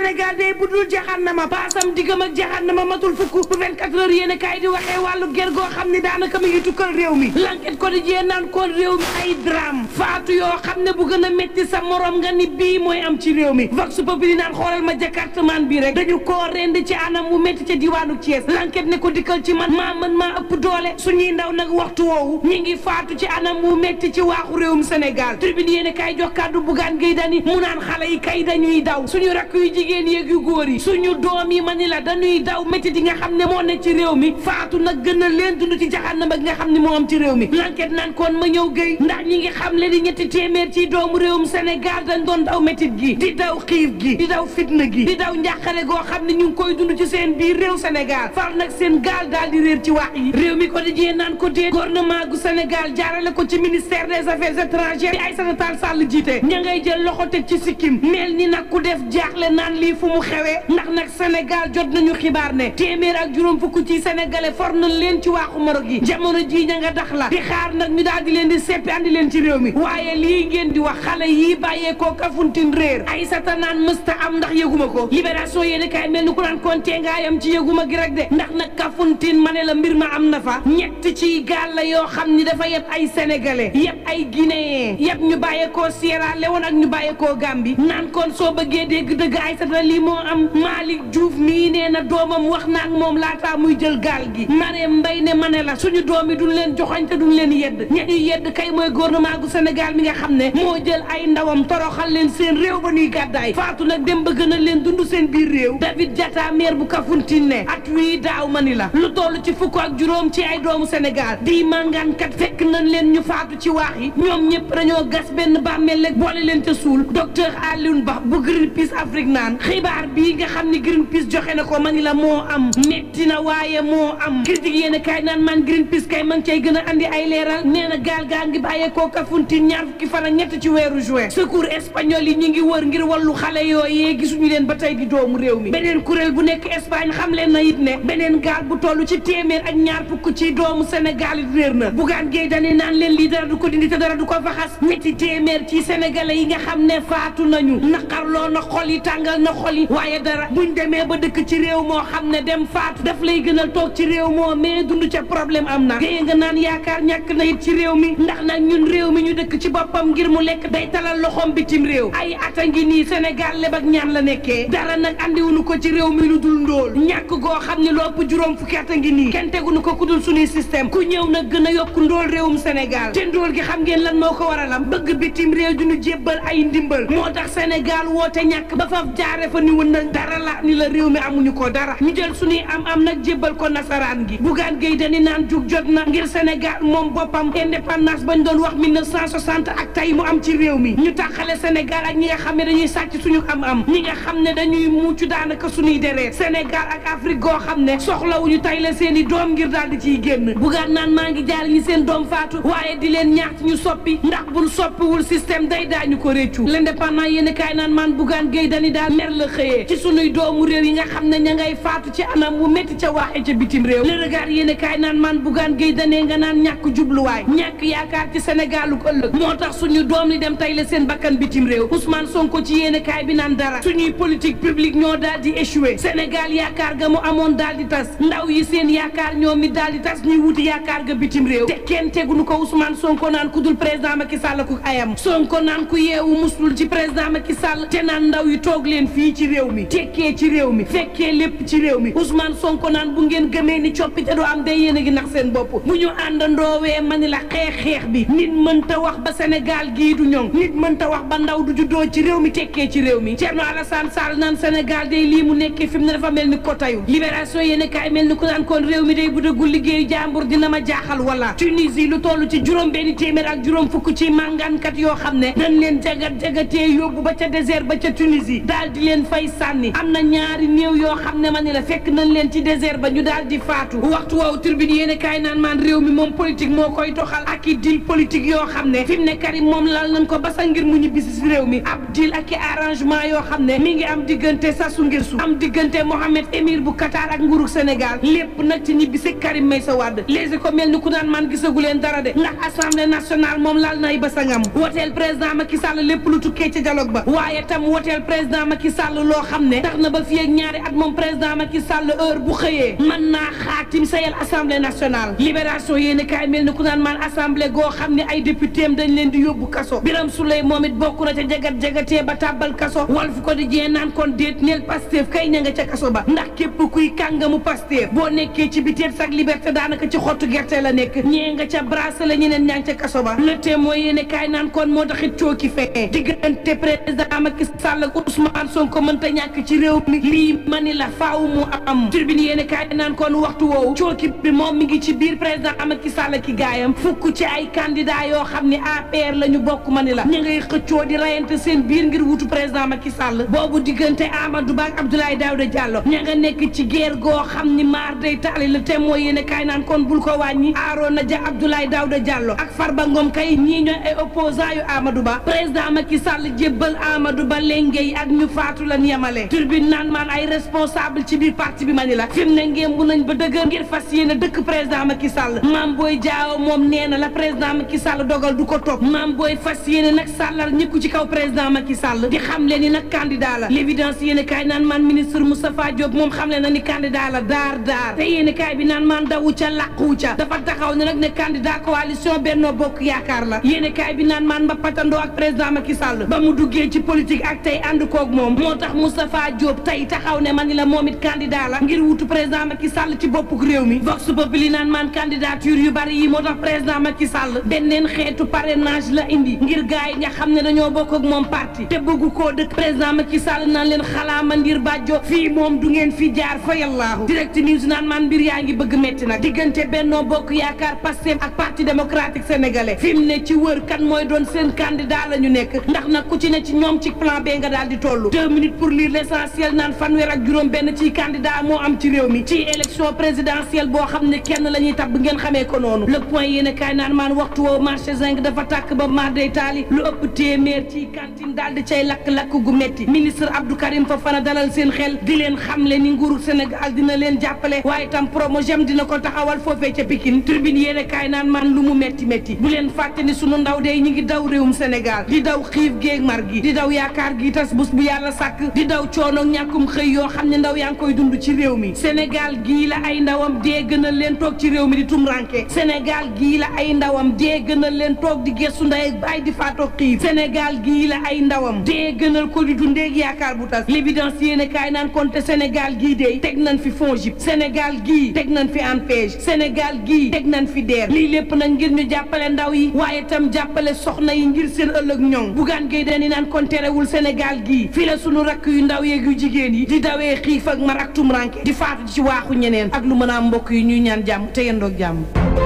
Sénégal day budul jaxannama paasam diggam ak jaxannama matul fukk bu 24 heures yéen kaay di waxee wàllu ger goo xam ne daanaka mi ngi tukkal réew mi l'enquête quotidien naan kon réew mi ay drame faatu yoo xam ne bu gën a métti sa morom nga ni bii mooy am ci réew mi vox populi naan xoolal ma jakartaman bii rek dañu koo rend ci anam mu métti ca diwaanu Thiès l'enquête ne ko dikkal ci man maa ëpp doole suñuy ndaw nag waxtu woowu ñi ngi faatu ci anam mu métti ci waaxu réewum Sénégal tribune yéen kaay jox kàddu Bougane Gueye Dany mu naan xale yi kay dañuy daw suñu rakk yu jigéen yeeg yu góor yi suñu doom yi mani la dañuy daw métti di nga xam ne moo nekk ci réew mi faatu nag gën a leen dund ci jaxannama nga xam ne moo am ci réew mi l'enquête naan kon ma ñëw Gueye ndax ñi ngi xam le di ñetti téeméer ci doomu réewum Sénégal dañ doon daw métit gi di daw xiif gi di daw fitna gi di daw njàqare goo xam ne ñu ngi koy dund ci seen biir réew Sénégal far nag seen gaal daal di réer ci wax yi réew mi ko di naan ko dee gouvernement gu Sénégal jaarale ko ci ministère des affaires étrangères bi Aïssata Tall Sall jiite ña ngay jël loxo teg ci sikkim mel ni nag ku def jaaxle naan lii fu mu xewee ndax nag Sénégal jot nañu xibaar ne téeméer ak juróom fukk ci sénégalais for nañ leen ci waaxu Maroc yi jamono ji ña nga dax la di xaar nag ñu daal di leen di seppi andi leen ci réew mi waaye lii ngeen di wax xale yii bàyyeekoo Kafountine réer Aïssata naan mësta am ndax yëguma ko libération yéeni kaay mel ni ku naan konte ngaayam ci yëguma gi rek de ndax nag Kafountine ma ne la mbir ma am na fa ñett ci gaal la yoo xam ni dafa yeb ay sénégalais yeb ay guinéen yeb ñu bàyyeekoo Sierra Leone ak ñu bàyyeekoo Gambie naan kon soo bëggee dégg dëgg Aïssata lii moo am Malick Diouf mii nee na doomam wax na ak moom laataa muy jël gaal gi Marème Mbaye ne ma ne la suñu doom yi duñ leen joxoñ te duñ leen yedd ñuy yedd kay mooy gouvernement gu Sénégal mi nga xam ne moo jël ay ndawam toroxal leen seen réew ba ñuy gàddaay faatu nag dem ba gën a leen dund seen biir réew David Diatta maire bu Kafountine ne at wii daaw ma ni la lu toll ci fukk ak juróom ci ay doomu Sénégal di màngaankat fekk nañ leen ñu faatu ci waax yi ñoom ñëpp dañoo gas benn bàmmeel rek boole leen ca suul docteur Alioune Ba bu Greenpeace Afrique naan xibaar bii nga xam ni Greenpeace joxe na ko ma ni la moo am metti na waaye moo am critique yéen kay naan man Greenpeace kay ma ngi cay gën a andi ay leeral nee na gaal gaa ngi bàyyeekoo Kafountine ñaar fukki fan ak ñett ci weeru juin secours espagnol yi ñu ngi wër ngir wallu xale yooyee gisuñu leen ba tey di doomu réew mi beneen kuréel bu nekk Espagne xam leen na it ne beneen gaal bu toll ci téeméer ak ñaar fukk ci doomu Sénégal it réer na Bougane Gueye Dany naan leen lii dara du ko dindi te dara du ko faxas ñetti téeméer ci sénégalais yi nga xam ne faatu nañu naqarloo na xol yi tàngal na xol yi waaye dara buñ demee ba dëkk ci réew moo xam ne dem faatu daf lay gënal toog ci réew moo mais dund ca problème am na géye nga naan yaakaar ñàkk na it ci réew mi ndax nag ñun réew mi ñu dëkk ci boppam ngir mu lekk day talal loxoom bitim réew ay ata ngi nii Sénégal leb ak ñaan la nekkee dara nag andiwuñu ko ci réew mi lu dul ndóol ñàkk goo xam ne lu ëpp juróom fukki ata ngi nii kenn teguñu ko ku dul suñuy système ku ñëw nag gën a yokk ndóol réewum Sénégal te ndóol gi xam ngeen lan moo ko waralam bëgg bitim réew du ñu jébbal ay ndimbal moo tax Sénégal woote ñàkk ba faf jaare fa ni wën na dara la ni la réew mi amuñu ko dara ñu jël suñuy am nag jébbal ko nasaraan gi Bougane Gueye Dany naan jug jot na ngir Sénégal moom boppam indépendance bañ doon wax 1960 ak tey mu am ci réew mi ñu taxale Sénégal ak ñi nga xam ne dañuy sàcc suñu am ñi nga xam ne dañuy mucc daanaka suñuy dereet Sénégal ak Afrique goo xam ne soxlawuñu tay la seen i doom ngir daal di ciy génn Bougane naan maa ngi jaar ñi seen doom faatu waaye di leen ñaax ñu soppi ndax buñ soppiwul système day daañu ko réccu l'indépendant yéen kaay naan man Bougane Gueye Dany daal mer la xëyee ci suñuy doomu réew yi nga xam ne ña ngay faatu ci anam wu métti ca waaxee ca bitim réew le regard yéen kaay naan man Bougane Gueye Dany nga naan ñàkk jubluwaay ñàkk yaakaar ci Sénégalu ëllëg moo tax suñu doom li dem tay la seen bakkan bitim réew Ousmane Sonko ci yéen kaay bi naan dara suñuy politique publique ñoo daal di échoué Sénégal yaakaar ga mu amoon daal di tas ndaw yi seen yaakaar ñoom mi daal di tas ñuy wuti yaakaar ga bitim réew te kenn teguñu ko Ousmane Sonko naan ku dul président Macky Sall ku ayam Sonko naan ku yeewu musul ci président Macky Sall te naan ndaw yi toog leen fii ci réew mi tekkee ci réew mi fekkee lépp ci réew mi Ousmane Sonko naan bu ngeen gëmee ni coppite doo am day yéen a ngi nax seen bopp bu ñu àndandoowee mani la xeex bi nit mënta wax ba Sénégal gii du ñoŋ nit mënta wax ba ndaw du juddoo ci réew mi tekkee ci réew mi Thierno Alassane Sall naan Sénégal day lii mu nekkee fi mu ne dafa mel ni ko tayu libération yéen kaay mel ni ku naan kon réew mi day bu dëggul liggéeyu jàmbur dina ma jaaxal wala Tunisie lu toll ci juróom benn téeméer ak juróom fukk ci màngaankat yoo xam ne dañ leen jagatee yóbbu ba ca désert ba ca Tunisie daal di leen fay sànni am na ñaari néew yoo xam ne ma ni la fekk nañ leen ci désert ba ñu daal di faatu waxtu woowu tribune yéen kaay naan maan réew mi moom politique moo koy doxal ak i deal politique yoo xam ne fi mu ne Karim moom lal nañ ko ba sa ngir mu ñibbisi si réew mi ab deal ak i arrangement yoo xam ne mi ngi am diggante Sassou Nguesso am diggante Mohamed Émir bu Qatar ak nguurug Sénégal lépp nag ci ñibbisi Karim Meïssa Wade léegi ko mel ni ku naan man gisagu leen dara de ndax assemblée nationale moom lal nay ba sangam woteel président Macky Sall lépp lu tukkee ci dialogue ba waaye tam woteel président Macky Sall loo xam ne tax na ba fii ak ñaari at moom président Macky Sall heure bu xëyee mën naa xaatim sayal assemblée nationale. libération yéeni kaay mel ni ku naan maan assemblée goo xam ne ay député am dañ leen di yóbbu kaso. Birame Souleye moom it bokk na ca jagat-jagatee ba tàbbal kaso. Walf Quotidien naan kon déet neel Pastef kay ña nga ca kaso ba ndax képp kuy kàngamu Pastef boo nekkee ci biteet sak liberté daanaka ci xottu gerte la nekk ñee nga ca bracelet ñeneen ñaa ngi ca kaso ba. Le Témoin yéeni kaay naan kon moo taxit cooki fee diggante président Macky Sall ak Ousmane Sonko mënta ñàkk ci réew mi lii mani la faaw mu am. Tribune yéeni kaay naan kon waxtu woowu cooki bi moom mi ngi ci biir président Macky Sall ki gaayam fukk ci ay candidat yoo xam ne APR la ñu bokk mani la ñu ngay xëccoo di rayante seen biir ngir wutu président Macky Sall boobu diggante Amadou Ba ak Abdoulaye Daouda Diallo ña nga nekk ci guerre goo xam ni maar day taali. Le Témoin yéeni kaay naan kon bul ko wàññi Arona Dia Abdoulaye Daouda Diallo ak Farba Ngom kay ñii ñooy ay opposant yu Amadou Ba président Macky Sall jébbal Amadou Ba lengey ak ñu faatu lan yemale. Turbine naan maan ay responsable ci biir parti bi mani la fi mu ne ngéem bu nañ ba dëgër ngir fas yéene dëkk président Macky Sall. Mame Boye Diao moom nee na la président Macky Sall dogal du ko topp Mame Boye fas yéene nag sàllar ñëkku ci kaw président Macky Sall di xam le ni nag candidat la. L'évidence yéene kaay naan maan ministre Moustapha Diop moom xam le na ni candidat la daar te yéene kaay bi naan maan dawu ca làqu ca dafa taxaw ne nag ne candidat coalition Benno Bokk Yaakaar la. yéene kaay bi naan maan ba patandoo ak président Macky Sall ba mu duggee ci politique ak tey ànd koog moom moo tax Moustapha Diop tey taxaw ne man ni la moom it candidat la ngir wutu président Macky Sall ci boppuk réew mi. Vox Populi naan maan candidature yu bari yi moo tax président Macky Sall benneen xeetu parrainage la indi ngir gaay yi nga xam ne dañoo bokk ak moom parti te bëggu koo dëkk président Macky Sall naan leen xalaa ma ndir bàjjo fii moom du ngeen fi jaar fa yàllaahu. Direct News naan maan mbir yaa ngi bëgg metti nag diggante Benno Bokk Yaakaar Pastef ak parti démocratique sénégalais fi mu ne ci wër kan mooy doon seen candidat la ñu nekk ndax nag ku ci ne ci ñoom ci plan B nga daal di toll. 2 minutes pour lire l'essentiel naan fanweer ak juróom benn ci candidat moo am ci réew mi ci élection présidentielle boo xam ne kenn la ñuy tabb ngeen xamee ko noonu. Le Point yéen a kaay naan maan waxtu woo marché zinc dafa tàkk ba mar day taali lu ëpp téeméer ci cantine daal di cay lakk-lakk gu metti. Ministre Abdou Karim Fofana dalal seen xel di leen xamle ni nguuru Sénégal dina leen jàppale waaye tam Promogem dina ko taxawal foofee ca Pikine. Tribune yéen a kaay naan maan lu mu metti bu leen fàtte ni sunu ndaw de ñi ngi daw réewum Sénégal di daw xiif géeg mar gi di daw yaakaar gi tas bés bu yàlla sàkk di daw coono ñàkkum xëy yoo xam ne ndaw yaa ngi koy dund ci réew mi. Sénégal gii la ay ndawam dee gënal leen toog ci réew mi di tumranke Sénégal gii la ay ndawam dee gënal leen toog di gëstu ndey ak baay di faatoo xiif Sénégal gii la ay ndawam dee gënal ko di dundeeg yaakaar bu tas. L'évidence yéene kaay naan konte Sénégal gii de teg nañ fi FONGIP Sénégal gii teg nañ fi ANPEJ Sénégal gii teg nañ fi DER lii lépp nag ngir ñu jàppale ndaw yi waaye tam jàppale soxna yi ngir seen ëllëg ñoŋ. Bougane Gueye Dany naan kon terewul Sénégal gii fii la sunu rakk yu ndaw yeeg yu jigéen yi di dawee xiif ak mar ak tumranke di faatu ci waaxu ñeneen ak lu mën a am mbokk yi ñuy ñaan jàmm te yendoog jàmm.